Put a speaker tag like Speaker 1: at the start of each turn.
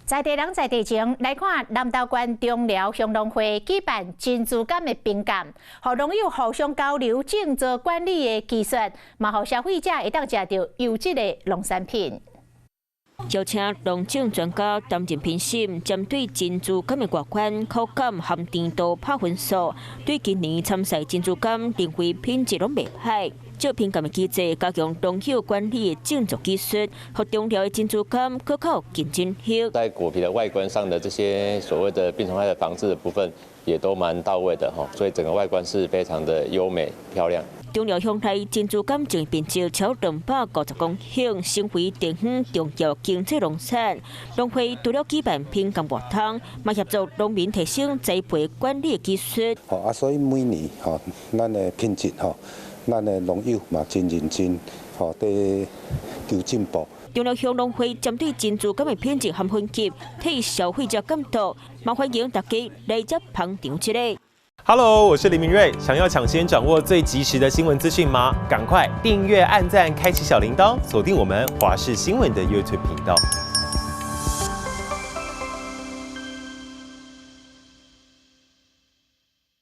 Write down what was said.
Speaker 1: 在地人在地情，來看南投縣中寮鄉農會舉辦珍珠柑的評鑑，予農友互相交流種植管理的技術，嘛予消費者會當食著優質的農產品。
Speaker 2: 邀請農政專家擔任評審，針對珍珠柑的外觀、口感和甜度拍分數，對今年參賽珍珠柑認為品質攏袂歹。這評鑑的機制加強農友管理的種植技術，予中寮的珍珠柑閣較有競爭力。
Speaker 3: 在果皮的外觀上的這些所謂的病蟲害的防治的部分，也都蠻到位的哈，所以整個外觀是非常的優美漂亮。
Speaker 2: 中寮鄉內珍珠柑種面積超250公頃，成為地方重要經濟農產。農會除了舉辦評鑑活動，嘛協助農民提升栽培管理技術。
Speaker 4: 吼啊，所以每年吼，咱的品質吼，咱的農友嘛真認真，吼，佇求進步。
Speaker 2: 中寮鄉農會針對珍珠柑的品質和分級，替消費者監督，嘛歡迎大家來遮捧場一下。
Speaker 5: Hello，我是林明瑞。想要搶先掌握最及時的新聞資訊嗎？趕快訂閱、按讚、開啟小鈴鐺，鎖定我們華視新聞的 YouTube 頻道。